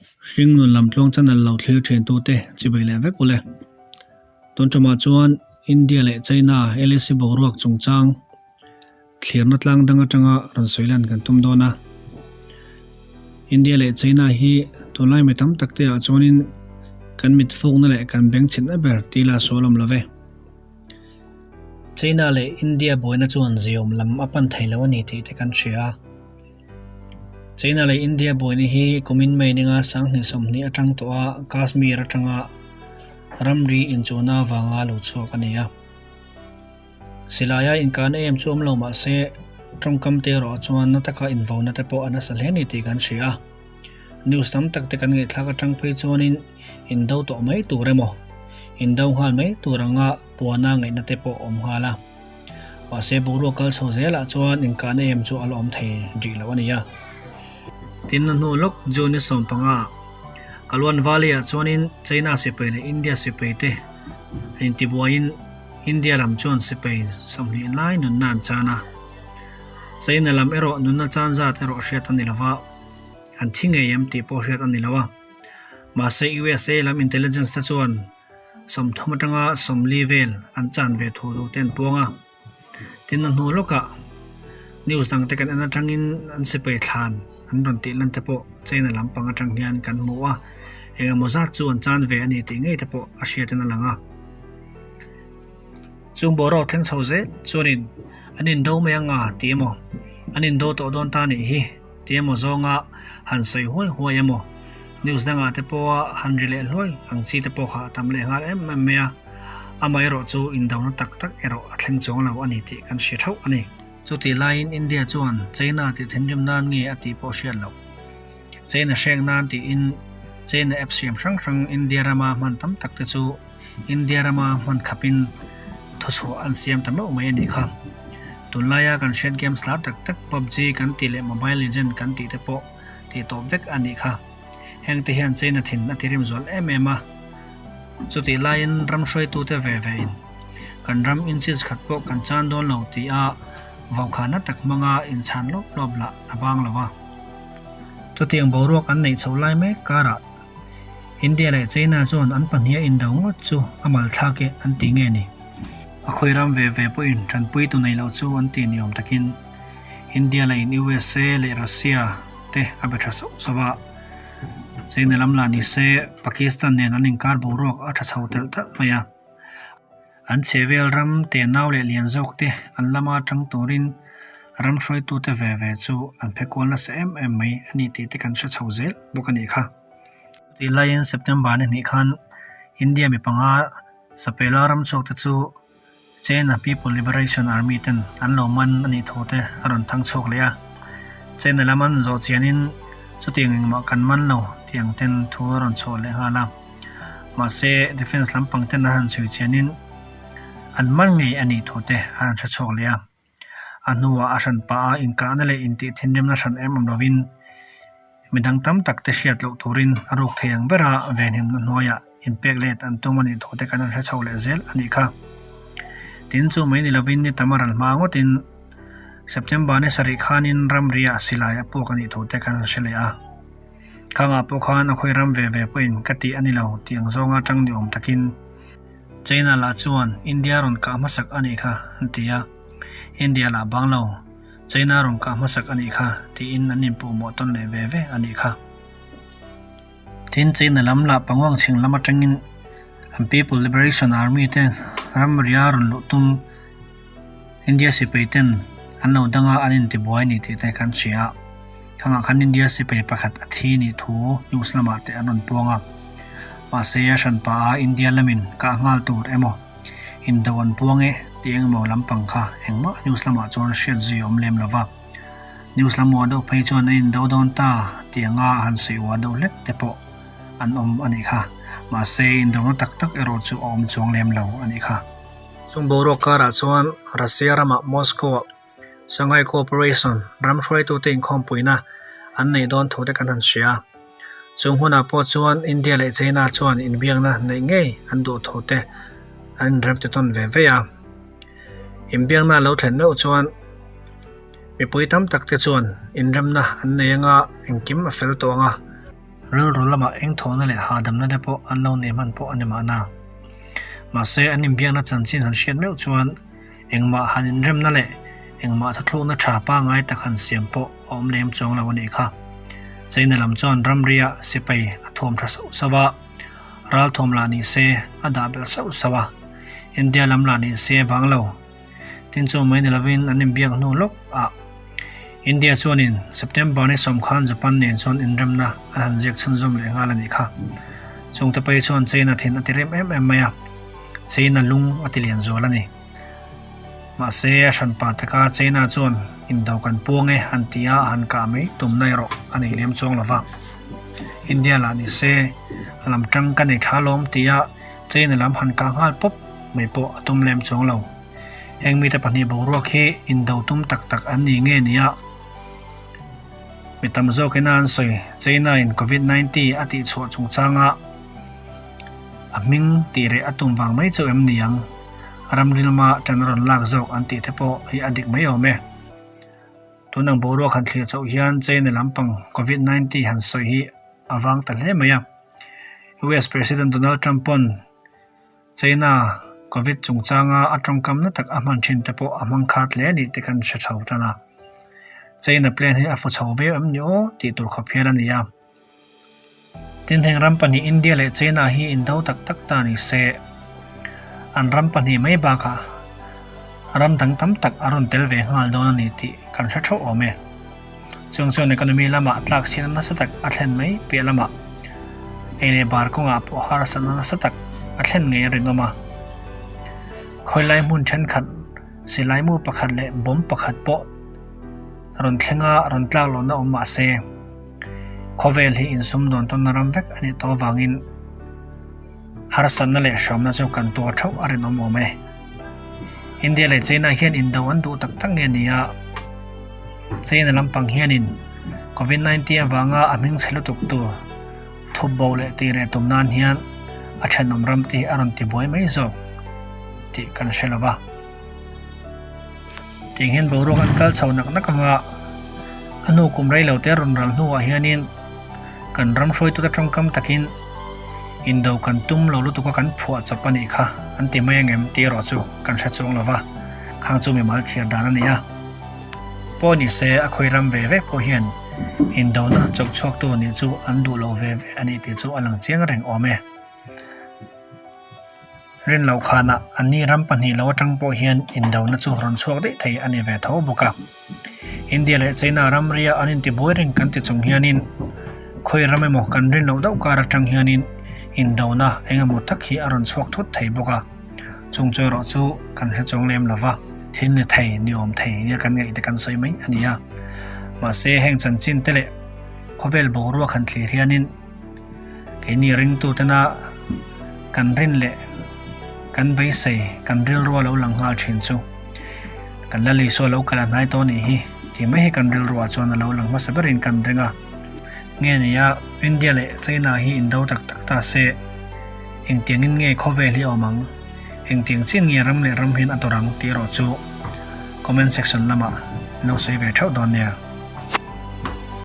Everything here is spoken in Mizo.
Hringnun lam tluang channel lo thlir thin tute chibei leh vek ule. Tun tumah chuan India leh China LAC boruak chungchang thlirna tlang dang atanga rawn sawi lan kan tum dawn a. India leh China hi tunlai mi tam tak te ah chuanin kan mit fukna leh kan beng chhitna ber tih la sual awm lo ve. China leh India buaina chuan ziawm lam a pan thei lo a ni tih te kan hria a. China leh India buaina hi kumin May ninga 2020 atang tawh a Kashmir atanga ramri inchuhna avanga lo chhuak a ni a. Silaia inkahna em chu awm lo mah se tawngkam te erawh chuan na taka invona te pawh a nasa hle a ni tih kan hria a. News tam tak te kan ngaihthlak atang phei chuanin indo tawh mai tur emaw, indo nghal mai tur anga puana ngaihna te pawh a awm nghal a. Mahse boruak kal chho zelah chuan inkahna em chu a la awm thei rih lo a ni a. Tin a hnu lawk June ni 15 ah Kalwan Valley ah chuanin China sipai leh India sipai te a intibuaiin India lam chuan sipai 20 lai nunna an chan a. China lam erawh nunna chan zat erawh hriat a ni lova, an thi ngei em tih pawh hriat a ni lo a. Mahse USA lam intelligence te chuan 30 atanga 40 vel an chan ve thu lo te an puang a. Tin a hnu lawkah news dang te kan en atangin an sipai thlan an rawn tih lan te pawh China lampang atang hian kan hmu a, engemaw zat chu an chan ve a ni tih ngei te pawh a hriatin a lang a. Chung boruak thleng chho zel chuanin an indo mai anga tih emaw an indo tawh dawn ta nih hi tih emaw zawnga han sawi huai huai emaw news dangah te pawha han ri leh hluai ang chi te pawh kha a tam leh nghal em em mai a, amaherawh chu indona tak tak erawh a thleng chuang lo a ni tih kan hre theuh a ni. Chutih laiin India chuan China tih thinrim nan nge a tih pawh hriat loh. China hrek nan tiin China app siam hrang hrang India rama hman tam tak te chu India rama hman khapin thuchhuah an siam ta meuh mai a nih kha. Tunlaia kan hriat games lar tak tak PUBG kan tih leh Mobile Legend kan tih te pawh tih tawp vek a nih kha. Heng te hian China thin a tirim zual em em a. Chutih laiin ram hruaitute ve ve in kan ram inches khat pawh kan chan dawn lo tih a vaukhana tak hmanga inchhan lawp lawp lah a bang lo va. Chutiang boruak an neih chhoh lai mek karah India leh China chuan an pahniha indo ngawt chu a mal thlak e an ti nge ni? A khawi ram ve ve pawhin tanpui tu nei loh chu an ti ni awm takin India leh in USA leh Russia te a be tha sauh sauh a. China lam lah ni se Pakistan nen an inkar boruak a tha chho telh telh mai a. An chhehvel ram te nau leh lian zawk te an lama tang turin ram hruaitute ve ve chu an phe kual nasa em em mai a ni tih te kan hre chho zel bawk a nih kha. Chutih laiin September ni hnih khan India mi panga Sapela ram chhuak te chu China People Liberation Army ten an lo man a nih thu te a rawn thang chhuak leh a. China lam an zawh chianin chutiang engmah kan man lo tih ang ten thu a rawn chhuah leh nghal a. Mahse defence lampang ten an han chhui chianin an man ngei a nih thu te a han hre chhuak leh a. A hnuah a hran pah a inkahna leh intih thinrimna hran em awm lovin midang tam tak te hriat loh turin a ruk thei ang bera venhimna hnuaiah inpek let an tum a nih thu te kan han hre chho leh zel a nih kha. Tin chu mai ni lovin ni tam a ral hma ngawtin September ni sarih khanin ramriah silai a puak a nih thu te kan han hre leh a. Khangah pawh khan a khawi ram ve ve pawhin ka tih a ni lo tih ang zawnga tang ni awm takin China lah chuan India rawn kah hmasak a nih kha an ti a, India lah bang lo, China rawn kah hmasak a nih kha tiin an inpuhmawh tawn leh ve ve a nih kha. Tin, China lam lah Panguang chhing lam atangin an People Liberation Army te ramria rawn luh tum India sipai ten an lo danga an intibuai ni tih te kan hria a. Khangah khan India sipai pakhat a thi nih thu news lamah te an rawn puang a. Mahse a hran pah a India lamin kah nghal tur emaw indo an puang e tih engemaw lampang kha engmah news lamah chuan hriat zui a awm lem lo va. News lam uah deuh phei chuan an indo dawn ta tih anga a han sawi uah deuh hlek te pawh an awm a nih kha. Mahse indona tak tak erawh chu a awm chuang lem lo a nih kha. Chung boruak karah chuan Russia ramah Moscow-ah Shanghai Cooperation ram hruaitute inkhawmpuina an neih dawn thu te kan han hria. Chung hunah pawh chuan India leh China chuan inbiakna neih ngei an duh thu te an inrem ti tawn ve ve a. Inbiakna a lo thlen meuh chuan mipui tam tak te chuan inremna an nei anga engkim a fel tawh ang a. Rilru lamah eng thawhna leh hahdamna te pawh an lo nei hman pawh a ni mahna. Mahse, an inbiakna chanchin han hriat meuh chuan engmah han inremna leh engmah thuthlukna tha pangngai tak han siam pawh a awm lem chuang lo a nih kha. China lam chuan ramria sipai a thuam tha sauh sauh a, ralthuam lah ni se a dah belh sauh sauh a, India lam lah ni se bang lo. Tin chu mai ni lovin an inbiak hnu lawk ah India chuanin September ni sawm khan Japan nen chuan inremna an han ziak chhunzawm leh nghal a nih kha. Chungte phei chuan China thin a ti rem em em mai a, China lung a ti lian zual a ni. Mahse a hranpa taka China chuan indo kan puang e han ti a han kah mai tumna erawh a nei lem chuang lova. India lah ni se lam tang ka nei tha lawm tia China lam han kah nghal pawp mai pawh a tum lem chuang lo. Heng mite pahnih boruak hi indo tum tak tak an ni nge nia? Mi tam zawkina an sawi China in Covid 19 a tihchhuah chungchanga a hming tih reh a tum vang mai chauh em ni ang? Ram rilma tan a rawn lak zawk an tih te pawh hi a dik mai awm e. Tun ang boruak han thlir chauh hian China lampang Covid 19 han sawi hi a vang ta hle mai a. US President Donald Trump pawn China Covid chungchanga a tawngkam na tak a hman thin te pawh a hmang khat hle a nih te kan hre chho tan a. China plan hi a fu chho viau em ni aw tih tur khawp hian a ni a. Tin heng ram pahnih India leh China hi indo tak tak ta ni se an ram pahnih mai bakah ram dang tam tak a rawn tel ve nghal dawn a ni tih kan hre theuh awm e. Chung chuan economy lamah tlak chhiatna nasa tak a thlen mai piah lamah ei leh bar kawngah pawh harsatna nasa tak a thlen ngei a rinawm a. Khawilai hmun thenkhat silaimu pakhat leh bomb pakhat pawh rawn thlenga rawn tlak lohna awm mah se khawvel hi insumdawn tawnna ram vek a nih tawh avangin harsatna leh hrawmna chu kan tuar theuh a rinawm awm e. India leh China hian indo an duh tak tak nge ni a, China lampang hianin Covid 19 avanga a hming chhe lutuk tur thup bo leh tih reh tum nan hian a thenawm ram te hi a rawn ti buai mai zawk tih kan hre lo va. Tiang hian boruak an kal chho nak nak anga a hnu kum rei lo te rawn ral hnuah hianin kan ram hruaitute tawngkam takin indo kan tum lo lutuk a kan phuah chawp a nih kha an ti mai angem tih erawh chu kan hre chuang lo va, khang chu mimal thiar dan a ni a. Pawh ni se a khawi ram ve ve pawh hian indona chawk chhuaktu nih chu an duh lo ve ve a nih tih chu a lang chiang reng awm e. Rin loh khanah anni ram pahnih lo atang pawh hian indona chu rawn chhuak daih thei a ni ve tho bawk a. India leh China ramria an intibuai reng kan ti chung hianin khawi ram emaw kan rin loh deuh kar atang hianin indona eng emaw tak hi a rawn chhuak thut thei bawk a. Chung chu erawh chu kan hre chuang lem lo va, thil ni thei, ni awm thei nia kan ngaih te kan sawi mai a ni a. Mahse heng chanchin te leh khawvel boruak han thlir hianin Keini ringtutena kan rin leh kan beisei, kan rilrua lo lang nghal thin chu kan la Isua lo kal a hnai tawh anih hi tih mai hi kan rilruah chuan a lo lang hmasa berin kan ring a. Nge nia India leh China hi indo tak tak ta se engtiangin nge khawvel hi a awm ang, engtiang chin nge ram leh ram hian a dawr ang tih erawh chu comment section lamah in lo sawi ve theuh dawn nia.